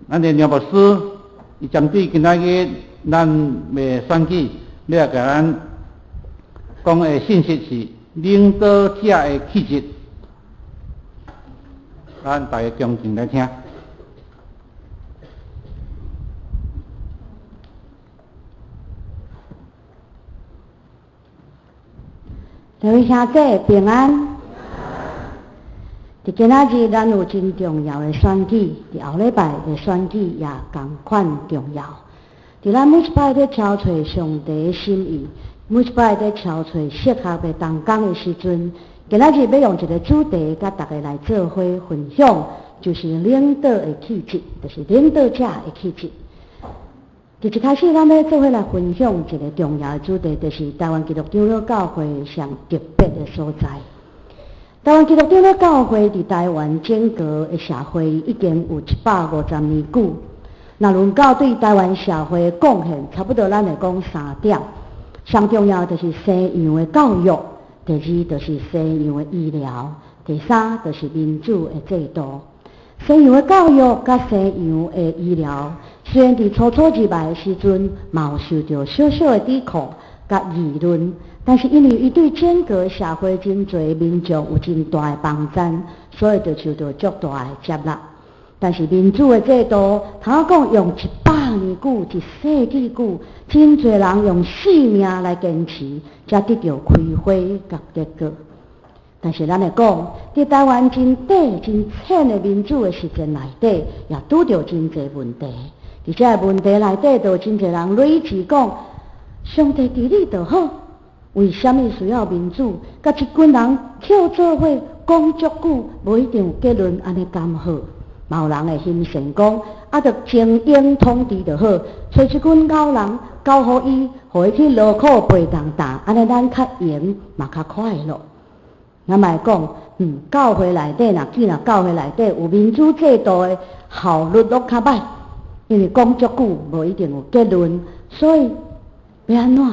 咱的梁牧師，伊針對今仔日咱的選舉，欲來共咱講的信息是領導者的氣質。咱大家恭敬來聽。各位兄弟平安。佇今仔日，咱有真重要的選舉，佇後禮拜的選舉也仝款重要。佇咱每一擺咧敲揣上帝的心意，每一擺咧敲揣適合的同工的時陣，今仔日欲用一个主題，佮大家來做伙分享，就是領導的氣質，就是領導者的氣質。佇一開始，咱欲做伙來分享一个重要的主題，就是台灣基督長老教會上特別的所在。台灣基督長老教會佇台灣整個的社會已經有150年久。若論到對台灣社會的貢獻，差不多咱會講三點。上重要就是西洋的教育，第二就是西洋的醫療，第三就是民主的制度。西洋的教育佮西洋的醫療，雖然佇初初入來的時陣，嘛有受著小小的抵抗佮議論，但是因為伊對整個社會真濟民眾有真大的幫贊，所以就受著足大的接納。但是民主的制度，通講用100年久、一世紀久，真濟人用性命來堅持，才得著開花佮結果。但是咱會講，佇台灣真短、真淺的民主的實踐內底，也拄著真濟問題。佇這个問題內底，就有真濟人累積講，上帝治理就好，為啥物需要民主？佮一群人抾做伙講足久，無一定有結論，按呢敢好？嘛有人會欣羨講，啊，著精英統治就好，揣一群老人交予伊，予伊去勞苦陪同擔，按呢咱較閒嘛較快樂。咱嘛會講，教會內底若既然教會內底有民主制度的效率攏較歹，因為講足久無一定有結論，所以欲按怎？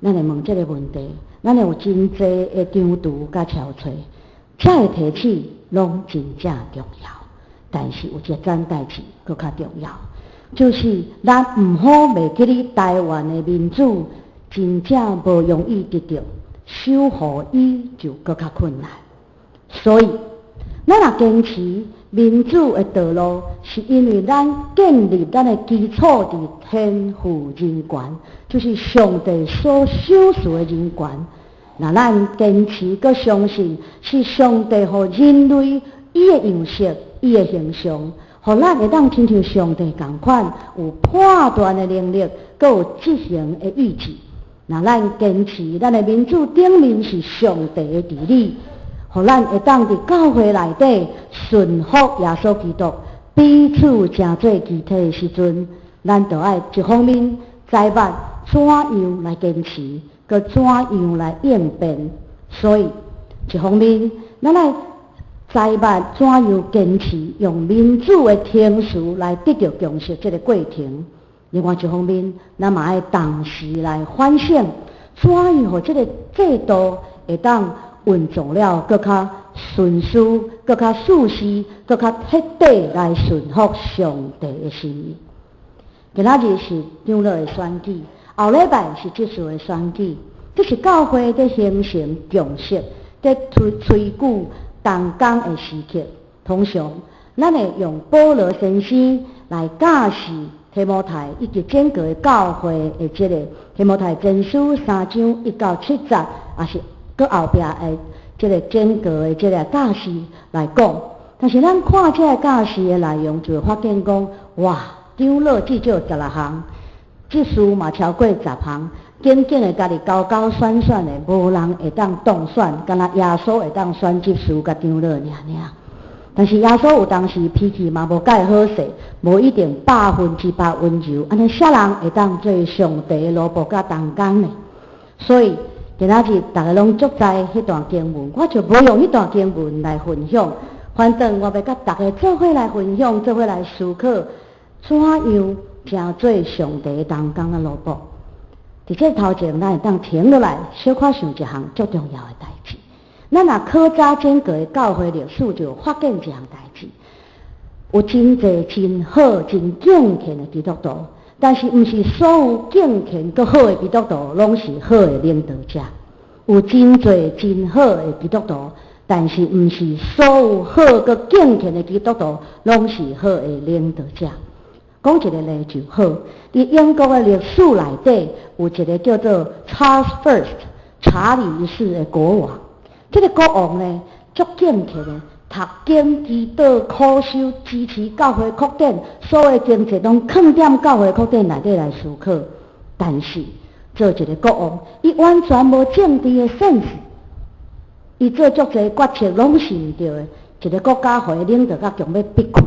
咱會問這个問題，咱會有真濟的張櫥佮敲揣，這个提醒攏真正重要。但是有一件代誌閣較重要，就是咱毋好袂記咧台灣的民主真正無容易得著。守護伊就閣較困難，所以咱若堅持民主的道路，是因為咱建立咱的基礎佇天賦人權，就是上帝所賞賜的人權。若咱堅持閣相信是上帝予人類伊的樣式、伊的形象，予咱會當親像上帝仝款，有判斷的能力，閣有執行的意志。若咱堅持咱的民主頂面是上帝的治理，予咱會當佇教會內底順服耶穌基督，彼此成做肢體的時陣，咱就愛一方面知捌怎樣來堅持，閣怎樣來應變。所以一方面，咱愛知捌怎樣堅持，用民主的程序來得著共識這个過程。另外一方面，咱嘛愛同時來反省，怎樣予這个制度會當運作了閣較順遂、閣較舒適、閣較徹底來順服上帝的心意。今仔日是長老的選舉，後禮拜是執事的選舉，這是教會佇形成共識、佇推舉同工的時刻。通常，咱會用保羅先生來教示提摩太以及整個教會的這个提摩太前書3章1到7節，也是閣後壁的這个整個的這个教示來講。但是咱看這个教示的內容，就會發現講，哇，長老至少16項，執事嘛超過10項，緊緊的家己勾勾選選的，無人會當當選，敢若耶穌會當選執事佮長老爾爾。但是耶穌有當時脾氣嘛無蓋好勢，無一定100%溫柔，按呢啥人會當做上帝的奴僕佮同工呢？所以今仔日逐家攏足知彼段經文，我就無用彼段經文來分享。反正我欲佮逐家做伙來分享，做伙來思考，怎樣成做上帝的同工的奴僕。佇這頭前，咱會當停落來，小可想一項足重要的代誌。咱若考察整個的教會歷史，就發現一項代誌。有真濟真好、真敬虔的基督徒，但是毋是所有敬虔閣好的基督徒攏是好的領導者。有真濟真好的基督徒，但是毋是所有好閣敬虔的基督徒攏是好的領導者。講一個例就好，佇英國的歷史內底，有一個叫做 Charles First 查理一世的國王。這個國王呢，足敬虔的，讀經、祈禱、苦修，支持教會擴展，所有經濟攏囥踮教會擴展內底來思考。但是做一個國王，伊完全無政治的 sense，伊做足濟決策攏是毋對的。一個國家予伊領導甲強欲逼去。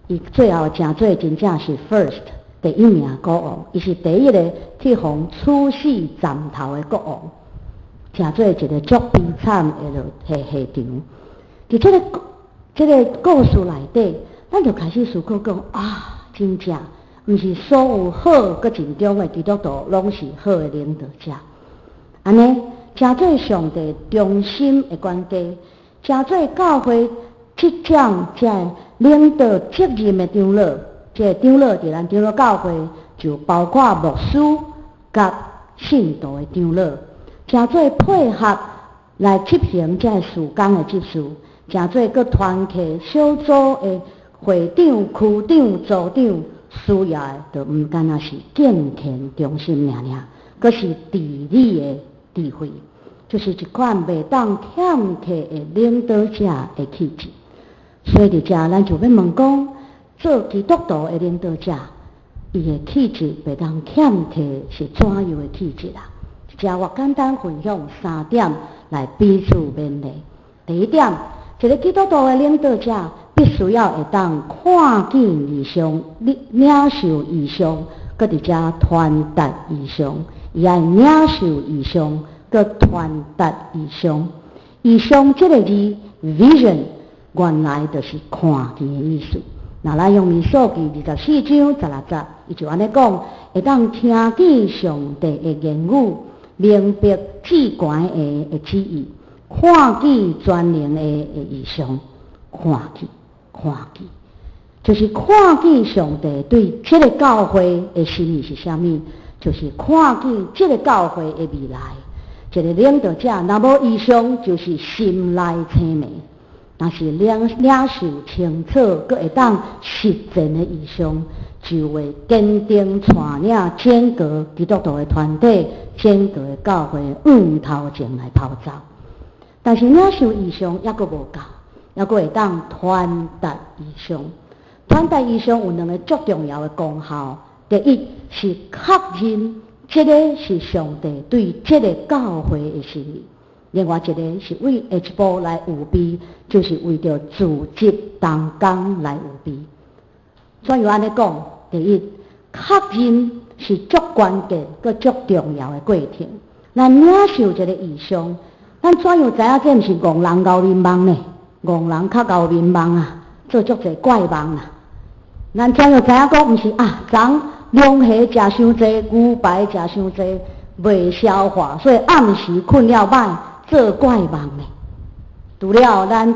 伊最後成做真正是 first 第一名國王，伊是第一个去予處死斬頭的國王，成做一個足悲慘的落下場。佇這個故事內底，咱就開始思考講啊，真正毋是所有好閣盡忠的基督徒攏是好的領導者。按呢，成做上帝忠心的管家，成做教會執掌這領導責任的長老，這個長老佇咱長老教會就包括牧師佮信徒的長老，成做配合來執行這個事工的執事，成做閣團契小組的會長、區長、組長，需要的就毋干焦是敬虔忠心爾爾，閣是治理的智慧，就是一款袂當欠缺的領導者的氣質。所以佇遮，咱就欲問講，做基督徒的領導者，伊的氣質袂當欠缺是怎樣的氣質啊？遮我簡單分享三點來彼此勉勵。第一點，一個基督徒的領導者必須要會當看見異象、領受異象，閣佇遮傳達異象。伊愛領受異象，閣傳達異象。異象這个字 vision，原來就是看見的意思。若咱用民數記24章16節，伊就按呢講，會當聽見上帝的言語，明白至懸的旨意，看見全能的異象，看見，看見，就是看見上帝對這个教會的心意是啥物，就是看見這个教會的未來。一个領導者若無異象，就是心內青迷。若是領受清楚，閣會當實踐的異象，就會堅定帶領整個基督徒的團體、整個的教會往頭前來跑走。但是領受異象猶閣無夠，猶閣會當傳達異象。傳達異象有兩个足重要的功效。第一是確認這个是上帝對這个教會的心意。另外一个是為下一步來預備，就是為著組織同工來預備。怎樣按呢講？第一，確認是足關鍵、閣足重要的過程。咱領受一个異象，咱怎樣知影這毋是戇人猴面夢呢？戇人較猴面夢啊，做足濟怪夢啊。咱怎樣知影講毋是啊？昨龍蝦食傷濟，牛排食傷濟，袂消化，所以暗時睏了歹，做怪夢呢？除了咱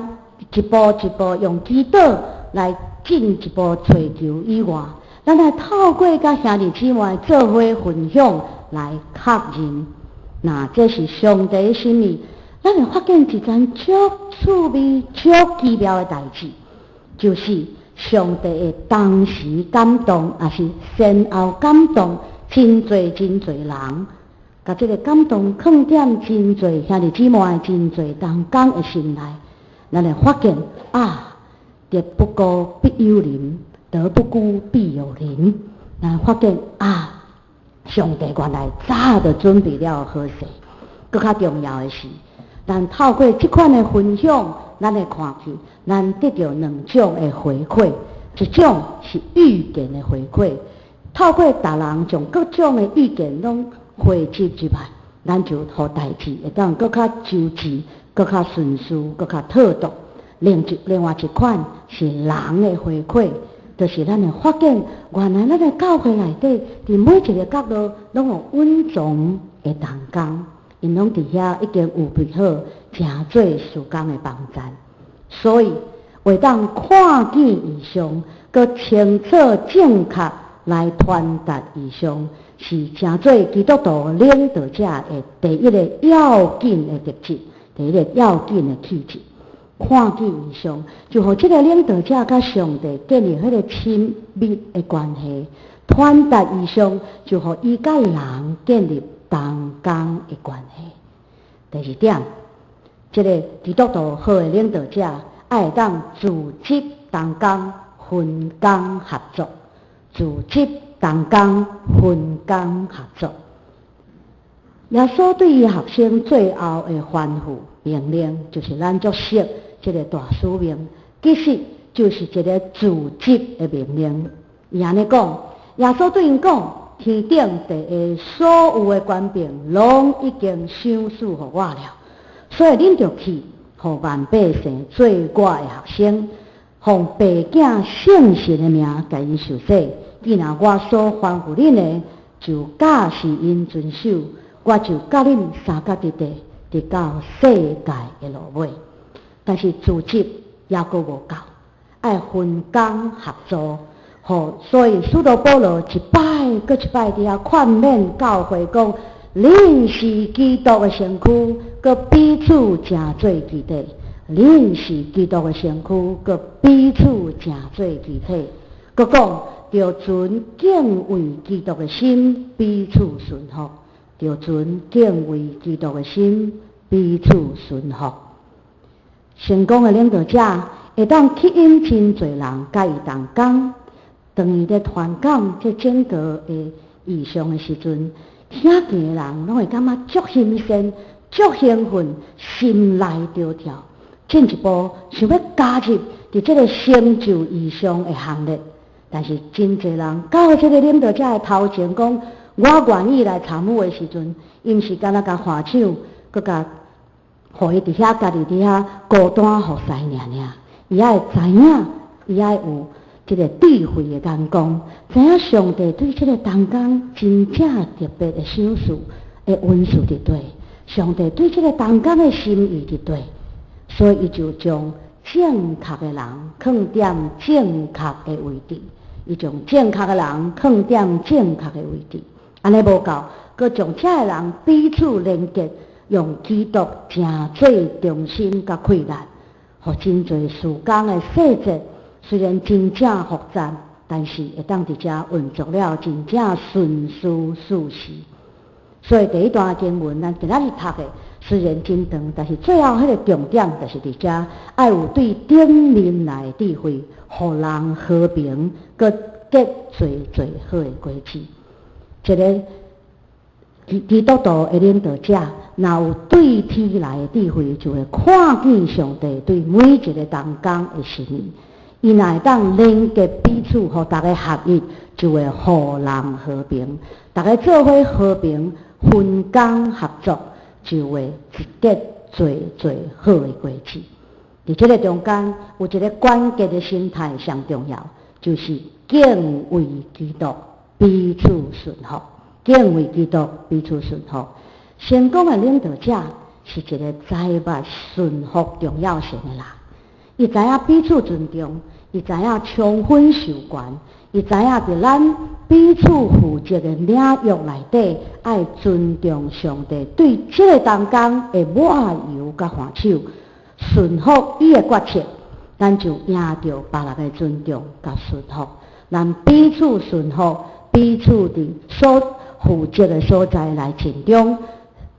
一步一步用祈禱來進一步揣求以外，咱來透過佮兄弟姊妹做伙分享來確認，若這是上帝的心意，咱會發現一件足趣味、足奇妙的代誌，就是上帝會同時感動，抑是先後感動真濟真濟人。共這个感動囥踮真濟兄弟姊妹、真濟同工的心內，咱會發現啊，德不孤必有鄰，德不孤必有鄰。咱發現啊，上帝原來早就準備了好勢。閣較重要的是，咱透過這款的分享，咱會看見，咱得著兩種的回饋，一種是意見的回饋，透過逐人將各種的意見攏匯集入來，咱就予代誌會當閣較周至、閣較順序、閣較妥當。另外一款是人的回饋，就是咱會發現，原來咱的教會內底，佇每一个角落攏有隱藏的同工，𪜶攏佇遐已經預備好，成做事工的幫贊。所以，會當看見異象，閣清楚正確來傳達異象，是成做基督徒領導者的第一個要緊的特質，第一個要緊的氣質。看見異象，就予這个領導者佮上帝建立彼个親密的關係；傳達異象，就予伊佮人建立同工的關係。第二點，這个基督徒好的領導者，愛會當組織同工，分工合作，組織同工，分工合作。耶穌對伊學生最後的吩咐命令，就是咱足熟這个大使命，其實就是一个組織的命令。伊按呢講，耶穌對𪜶講：天頂地下所有的權柄，攏已經賞賜予我了，所以恁著去，予萬百姓做我的學生，奉父子聖神的名共𪜶受洗。既然我所吩咐恁的，就教示𪜶遵守。我就佮恁相佮佇佇，直到世界的落尾。但是組織猶閣無夠，愛分工合作。予所以使徒保羅一擺閣一擺佇遐勸勉教會講：恁是基督的身軀，閣彼此成做肢體。恁是基督的身軀，閣彼此成做肢體。閣講，著存敬畏基督的心，彼此順服。著存敬畏基督的心，彼此順服。成功的領導者會當吸引真濟人佮伊同工。當伊咧傳講這整個的異象的時陣，聽見的人攏會感覺足新鮮、足興奮，心內著跳，進一步想欲加入佇這个成就異象的行列。但是真濟人到這个領導者的頭前講：我願意來參與的時陣，伊毋是干焦共揮手，閣共予伊佇遐家己佇遐孤單服侍爾爾。伊愛知影，伊愛有這个智慧的眼光，知影上帝對這个同工真正特別的賞賜的恩賜佇佗，上帝對這个同工的心意佇佗，所以伊就將正確的人放佇正確的位置，伊將正確的人放佇正確的位置，按呢無夠，閣將遮的人彼此連結，用基督成做中心佮氣力，予真濟事工的細節雖然真正複雜，但是會當佇遮運作了真正順遂順時。所以第一段經文，咱今仔日讀的雖然真長，但是最後彼个重點就是佇遮，愛有對頂面來的智慧，予人和平，閣結濟濟好的果子。一个基督徒的領導者，若有對天來的智慧，就會看見上帝對每一个同工的心意。伊若會當連結彼此，予逐家合一，就會予人和平。逐家做伙和平，分工合作，就會結濟濟好的果子。佇這个中間，有一个關鍵的心態上重要，就是敬畏基督，彼此順服。敬畏基督，彼此順服。成功的領導者是一个知捌順服重要性的人，伊知影彼此尊重，伊知影充分授權，伊知影佇咱彼此負責的領域內底，愛尊重上帝對這个同工的抹油佮換手，順服伊的決策，咱就贏著別人的尊重佮順服。咱彼此順服，彼此佇所負責的所在來盡忠，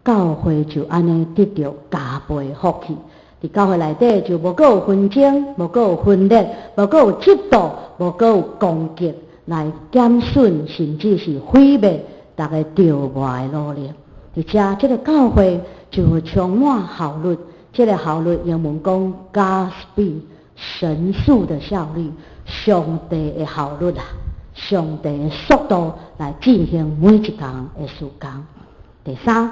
教會就按呢得著加倍福氣。佇教會內底就無閣有紛爭，無閣有分裂，無閣有嫉妒，無閣有攻擊，來減損甚至是毀滅逐家著愛的努力。佇遮，這个教會就會充滿效率。這个效率英文講 God's speed，神速的效率，上帝的效率啊，上帝的速度來進行每一工的事工。第三，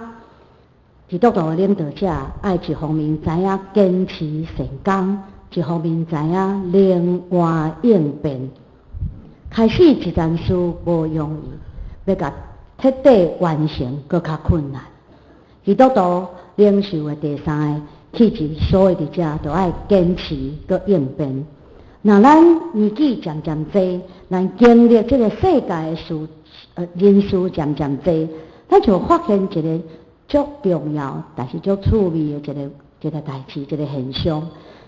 基督徒的領導者愛一方面知影堅持善工，一方面知影靈活應變。開始一件事無容易，欲共徹底完成閣較困難。基督徒領袖的第三个氣質，所以佇遮就愛堅持閣應變。若咱年紀漸漸濟，咱經歷這个世界的事，人事漸漸濟，咱就發現一个足重要，但是足趣味的一個代誌，一個現象，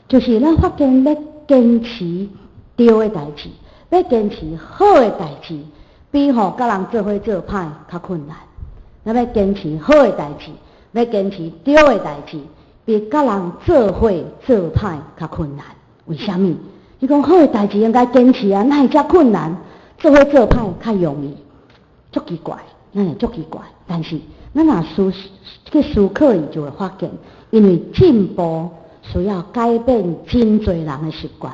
就是咱發現欲堅持對的代誌，欲堅持好的代誌，比吼佮人做伙做歹較困難。咱欲堅持好的代誌，欲堅持對的代誌，比佮人做伙做歹較困難。為啥物？你講好的代誌應該堅持啊，哪會遮困難？做伙做歹較容易，足奇怪，咱會足奇怪。但是咱若去思考伊，就會發現，因為進步需要改變真濟人的習慣，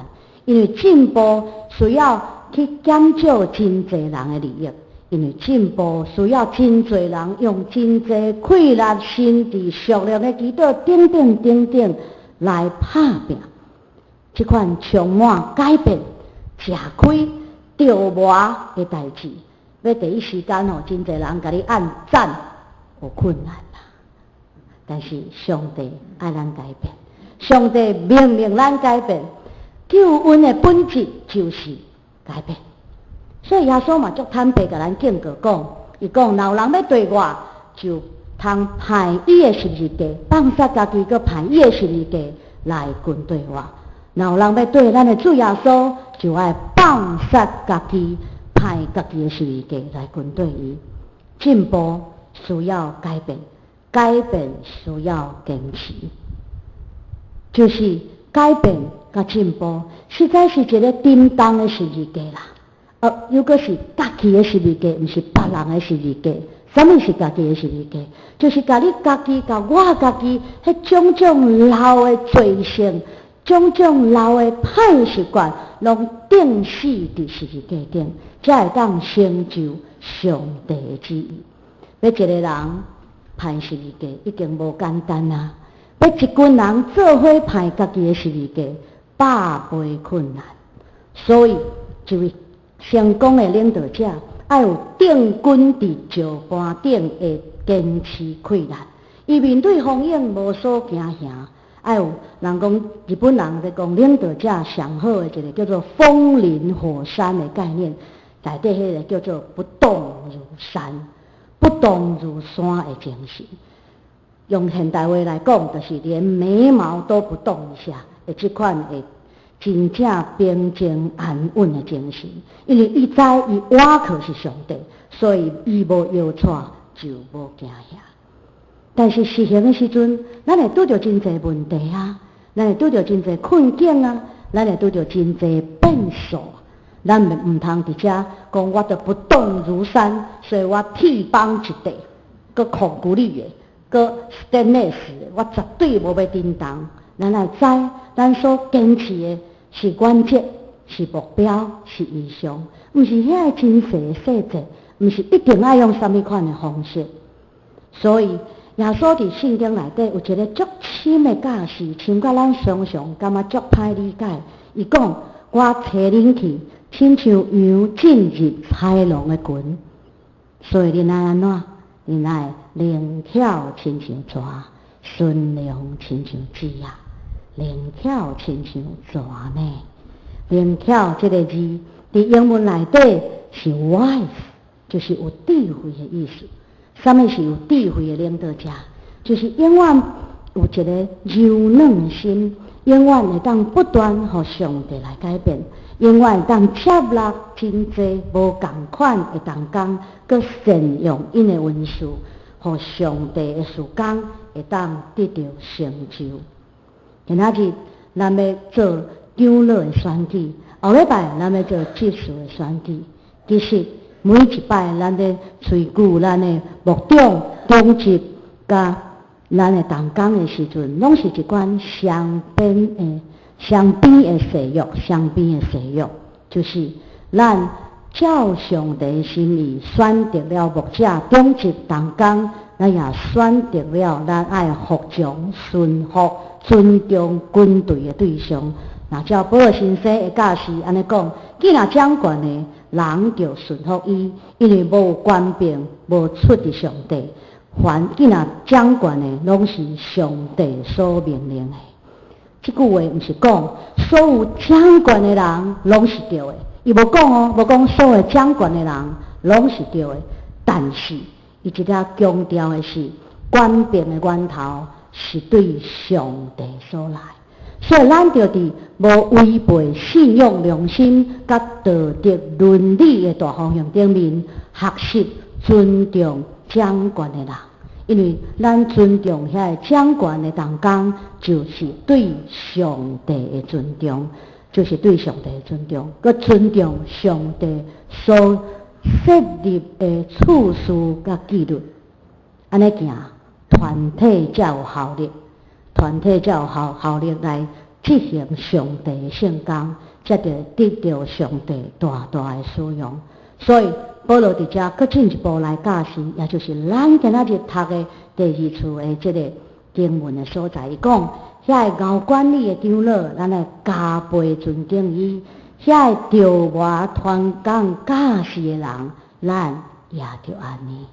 因為進步需要去減少真濟人的利益，因為進步需要真濟人用真濟氣力、心智、熟練的祈禱等等等等來拍拚。這款充滿改變、食虧、著磨的代誌，欲第一時間吼，真濟人共你按讚，有困難啦。但是上帝愛咱改變，上帝命令咱改變，救恩的本質就是改變。所以耶穌嘛足坦白共咱警告講，伊講若有人欲綴我，就通歹伊的十字架，放殺家己，閣歹伊的十字架來跟綴我。若有人欲綴咱的主耶穌，就愛放殺家己，歹家己的十字架來跟綴伊。進步需要改變，改變需要堅持，就是改變佮進步，實在是一个沉重的十字架啦。猶閣是家己的十字架，毋是別人的十字架。啥物是家己的十字架？就是共你家己、共我家己，彼種種老的罪性、種種老的歹習慣，攏釘死佇十字架頂，才會當成就上帝的旨意。欲一個人歹十字架已經無簡單啊！欲一群人做伙歹家己的十字架，百倍困難。所以，一位成功的領導者，愛有釘釘佇石盤頂的堅持氣力。伊面對風雨無所驚嚇。愛有人講，日本人咧講領導者上好的一個叫做風林火山的概念，內底彼个叫做不動如山，不動如山的精神。用現代話來講，就是連眉毛都不動一下的這款的真正平靜安穩的精神。因為伊知伊倚靠是上帝，所以伊無搖掣就無驚嚇。但是實行的時陣，咱會拄著真濟問題啊，咱會拄著真濟困境啊，咱會拄著真濟變數。咱毋通佇遮講，我著不動如山，所以我鐵板一塊，閣控骨力的，閣 stainless 的，我絕對無欲振動。咱愛知，咱所堅持的是原則，是目標，是異象，毋是遐个真細的細節，毋是一定愛用啥物款的方式。所以耶穌佇聖經內底有一个足深的教示，親像咱常常感覺足歹理解。伊講：我差恁去，親像羊進入豺狼的群，所以恁愛按怎？恁愛靈巧親像蛇，順良親像雉仔。靈巧親像蛇呢？靈巧這个字，佇英文內底是 wise，就是有智慧的意思。啥物是有智慧的領導者？就是永遠有一个柔軟心，永遠會當不斷予上帝來改變，永遠會當接納真濟無仝款的同工，閣善用𪜶的恩賜，予上帝的事工會當得著成就。今仔日咱欲做長老的選舉，後禮拜咱欲做執事的選舉。其實每一擺咱咧推舉咱的牧長、長執佮咱的同工的時陣，攏是一款雙邊的誓約，雙邊的誓約，就是咱照上帝的心意選擇了牧者、長執、同工，咱也選擇了咱愛服從、順服、尊重跟隨的對象。若照保祿先生的教示按呢講，既若掌權的人就順服伊，因為無權柄無出佇上帝。凡既若掌權的，攏是上帝所命令的。這句話毋是講所有掌權的人攏是對的，伊無講哦，無講所有掌權的人攏是對的。但是，伊這遮強調的是，權柄的源頭是對上帝所來，所以咱著佇無違背信仰良心佮道德倫理的大方向頂面，學習尊重掌權的人，因為咱尊重遐个掌權的同工，就是對上帝的尊重，就是對上帝的尊重，閣尊重上帝所設立的次序佮紀律，按呢行，團體才有效力，團體才有效力來執行上帝的聖工，才會得著上帝大大的使用。所以保羅佇遮閣進一步來教示，也就是咱今仔日讀的第二處的這个經文的所在，伊講遐个𠢕管理的長老，咱愛加倍尊敬伊；遐个著磨傳講教示的人，咱也著按呢。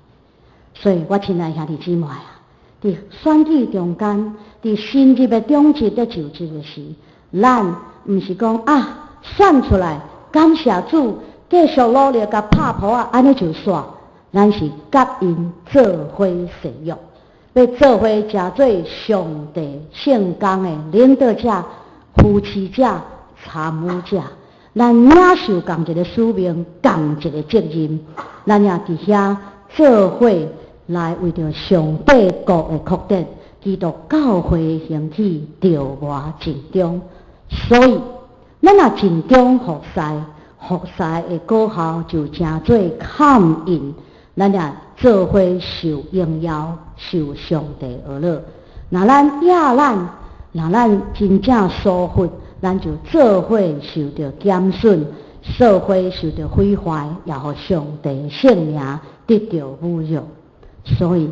所以我親愛兄弟姊妹啊，佇選舉中間，佇新入的長執咧就職的時，咱毋是講啊選出來，感謝主，繼續努力共拍噗仔，按呢就煞。咱是佮𪜶做伙誓約，欲做伙成做上帝聖工的領導者、扶持者、參與者。咱領受仝一个使命，仝一个責任，咱也佇遐做伙來為著上帝國的擴展，基督教會的興起，著磨盡忠。所以，咱若盡忠服侍，服侍的果效就成做坎印，咱也做伙受榮耀，受上帝呵咾。若咱野懶，若咱真正疏忽，咱就做伙受著減損，做伙受著毀壞，也予上帝聖名得著侮辱。所以，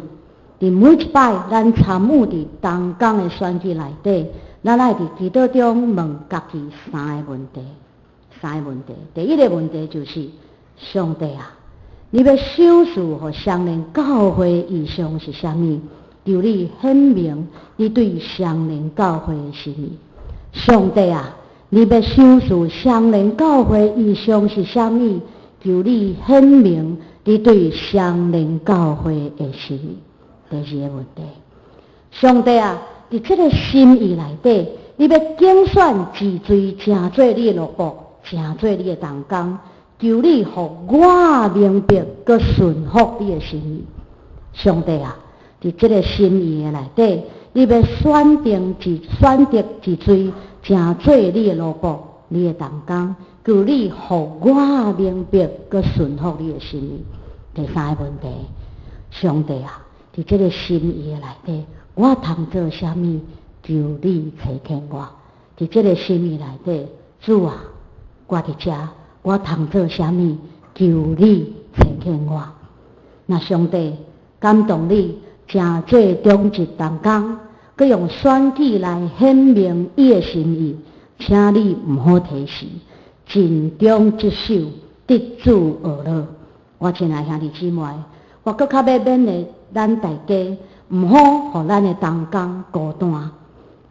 佇每一擺咱參與佇同工的選舉內底，咱愛佇祈禱中問家己三个問題。三个問題，第一個問題就是：上帝啊，你欲賞賜予雙連教會異象是啥物？求你顯明你對雙連教會的心意。上帝啊，你欲賞賜雙連教會異象是啥物？求你顯明你對雙連教會的心意。第二个問題，上帝啊，佇這个心意內底，你欲揀選治罪成做你的奴僕，成做你的同工，求你予我明白，閣順服你的心意。上帝啊，佇這个心意的內底，你欲選定一選擇一罪，成做你的奴僕，你的同工，求你予我明白，閣順服你的心意。第三个問題，上帝啊，佇這个心意的內底，我通做啥物？求你差遣我。佇這个心意內底，主啊，我佇遮，我通做啥物？求你差遣我。若上帝感動你，成做長執同工，閣用選舉來顯明伊的心意，請你毋好推辭，盡忠職守，得主呵咾。我親愛兄弟姊妹，我閣較欲勉勵咱大家，毋好予咱的同工孤單，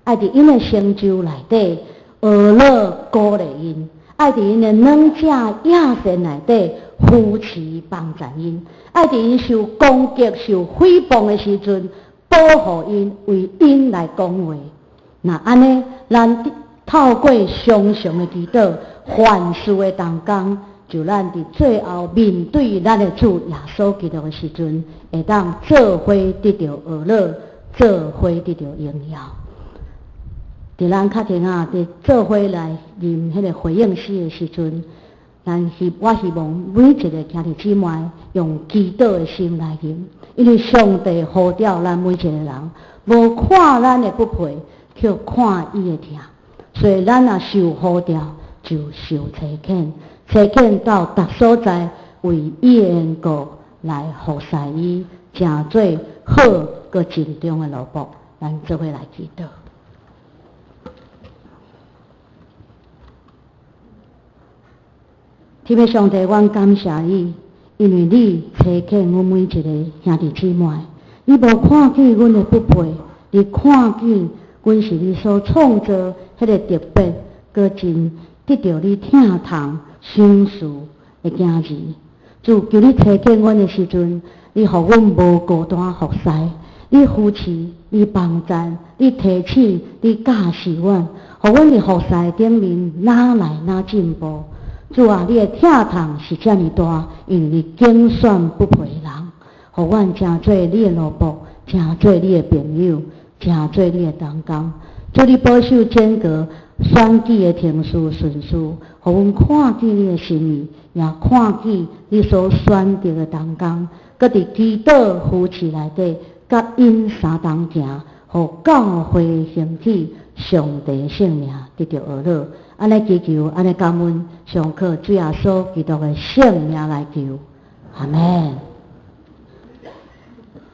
愛佇𪜶的成就內底呵咾鼓勵𪜶，愛佇𪜶的軟正野善內底扶持幫助𪜶，愛佇𪜶受攻擊、受誹謗的時陣，保護𪜶，為𪜶來講話。若按呢，咱透過常常的祈禱，凡事的同工，就咱佇最後面對咱的主耶穌基督的時陣，會當做伙得著呵咾，做伙得著榮耀。佇咱較前啊，佇做伙來念彼个回應詩的時陣，我希望每一个兄弟姊妹用祈禱的心來念，因為上帝呼召咱每一個人，無看咱的不配，卻看伊的疼。所以咱若受呼召，就受差遣，差遣到逐所在，為伊的緣故來服侍伊，成做好閣盡忠的奴僕。咱做伙來祈禱。天父上帝，阮感謝你，因為你差遣阮每一个兄弟姊妹，你無看見阮的不配，你看見阮是你所創造彼个特別，閣真得著你疼痛賞賜的囝兒。主，求你差遣阮的時陣，你予阮無孤單服侍，你扶持，你幫贊，你提醒，你教示阮，予阮佇服侍頂面愈來愈進步。主啊，你的疼痛是遮爾大，因為你揀選不配人，予阮成做你的奴僕，成做你的朋友，成做你的同工。主，你保守整個選舉的程序順序，予阮看見你的心意，也看見你所選擇的同工，閣佇祈禱扶持內底，佮𪜶相同行，予教會興起，上帝聖名得著榮耀。按呢祈求，按呢感恩，上靠主耶穌基督的聖名來求，阿門。